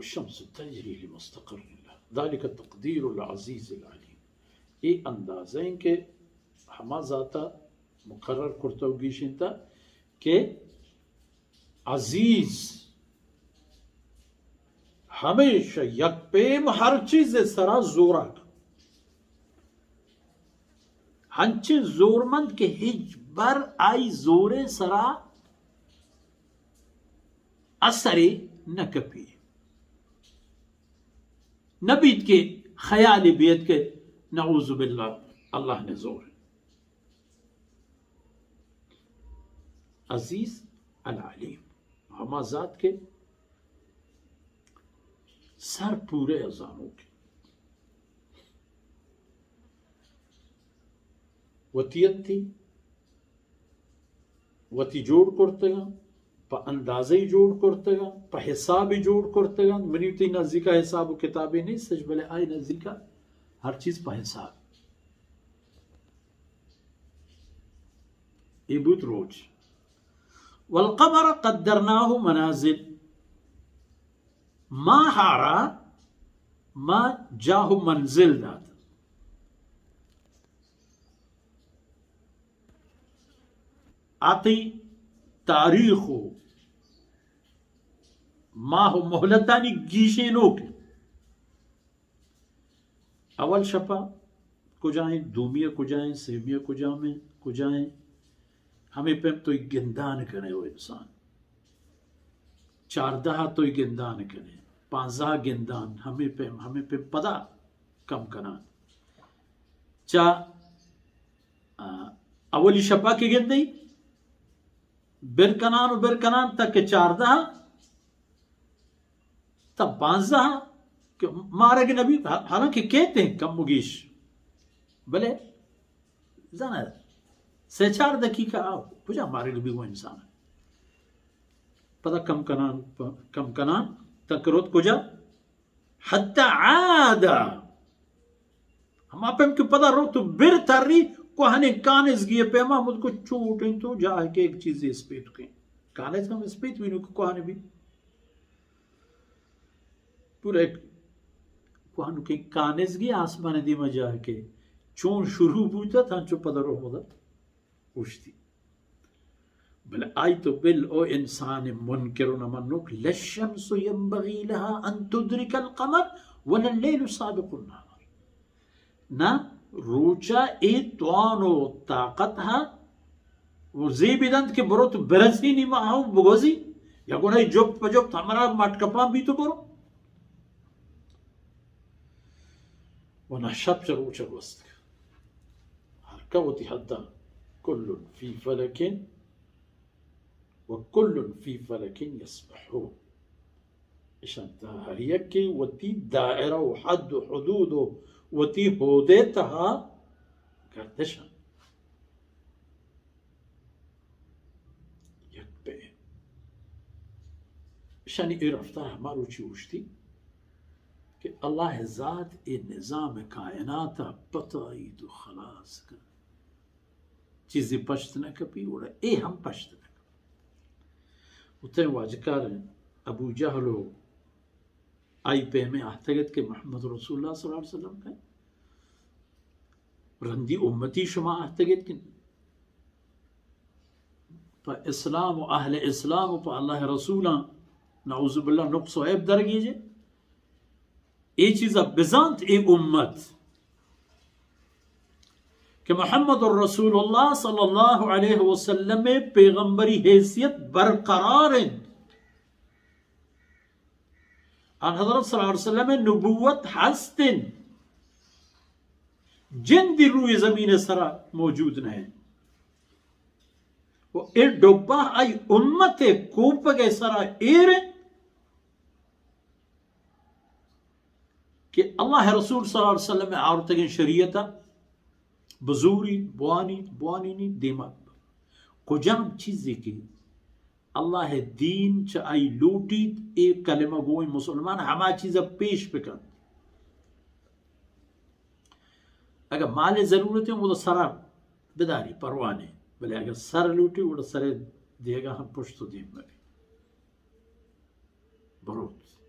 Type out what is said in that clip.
الشمس تجری لمستقر لها، ذلك تقدیر العزیز العلیم۔ اے اندازہ ایں کہ ہما ذاتا مقرر کرتا و گیشینتا کہ عزیز، ہمیشہ یک پیم ہر چیز سرا زوراک، ہنچیں زورمند کہ ہچ بر آئی زورے سرا اثرے نہ کپی۔ نہ بیت کہ خیالے بیت کہ نعوذ باللہ، اللہ نے زور۔ عزیز العلیم، ہما ذات کہ سر پورے زانوک، وتی انتی، وتی جوڑ کرتگاں، پہ اندازہ جوڑ کرتگاں، پہ حساب جوڑ کرتگاں۔ منی تئی نزدیکا حساب و کتابے نیست، بلے آئی نزدیکا ہر چیز پہ حساب۔ اے بوت روچ۔ والقمر قدرناه منازل، ماہارا ما جاہ و منزل دات۔ آتی تاریخ و ماہ و مہلتانی گیشینوک۔ اول شپا کجائیں، دومی کجائیں، سیمی کجامیں، کجائیں، ہمے پیم توئی گندان کنے او انسان۔ چاردہ توئی گندان کنے، پانزدہ گندان، ہمے پیم، ہمے پیم پدا کم کنان۔ چا، آ، اولی شپا کہ گندئی، بر کنان و بر کنان تک چاردہ تا پانزدہ کہ مارگ نبی، حالانکہ کہتے ہیں کم و گیش، بلے زاناں سے چار دقیقہ آ کجا مارگ بی وہ انسان۔ پدا کم کنان، کم کنان تک روت کجا؟ حتی عاد۔ ہما پیم کہ پدا روت و بر تری کوہنیں کانزگی پیما، مد کو چوٹیں تو جاہ کہ ایک چیزے اسپیت کیں۔ کانز ہم اسپیت بی نو کہ کوہن بی۔ پورا ایک کوہنوکیں کانزگی آسمان دیما جاہ کہ چون شروع بوتا تھا چو پدا روح مدد اوشتی۔ بلے آئی تو بل او انسان منکر و نمنوک، لا الشمس ينبغي لها أن تدرك القمر ولا الليل سابق النهار۔ نہ روچا اے توان و طاقت ہا و زیبی دنت کہ برو تو برسی نی ماہ و بگوزی، یا گناہی جپ پہ جپ ہمرا مٹ کپان بی تو برو۔ و نہ شپ چہ روچا گوست۔ ہر کا وتی حدا۔ كل في فلك وكل في فلك يسبحون۔ اشان تہا ہر یکے وتی دائرہ و حد و حدود و وتی ہودے تہا گردشان۔ یک پہ اشانی اے رفتار ہما روچی اوشتی کہ اللہ ذات اے نظام کائنات پتائی تو خلاص کن۔ چیزے پشت نہ کپی، گڑا اے ہم پشت نہ کپی۔ و تئی واجکار ابو جہل و آئی پیمیں آہتگت کہ محمد رسول اللہ صلی اللہ علیہ وسلم کہ رندی امتی شما آہتگت کہ پہ اسلام و اہل اسلام و پہ اللہ رسولاں نعوذ باللہ نقص و عیب درگیجے۔ اے چیزا بزانت اے امت کہ محمد رسول اللہ صلی اللہ علیہ وسلم پیغمبری حیثیت برقرار انت۔ آن حضرت صلی اللہ علیہ وسلم نبوت ہست انت۔ جندی روی زمین سرا موجود نہ انت۔ و اے ڈبہ آئی امت کوپگ سرا ایر انت۔ کہ اللہ رسول صلی اللہ علیہ وسلم آورتگیں شریعت بزوری، بوانی، بوانی نی دیما۔ کجام چیزے کہ اللہ دین چہ آئی لوٹیت، اے کلمہ گوئیں مسلمان ہما چیزا پیش بکنت۔ اگر مال ضرورت ہے، وہ تو سرا بداری، پرواہ نہیں۔ بلے اگر سر لوٹی، وہ تو سر دیگا ہم پشت و دیم مبی۔ بروت۔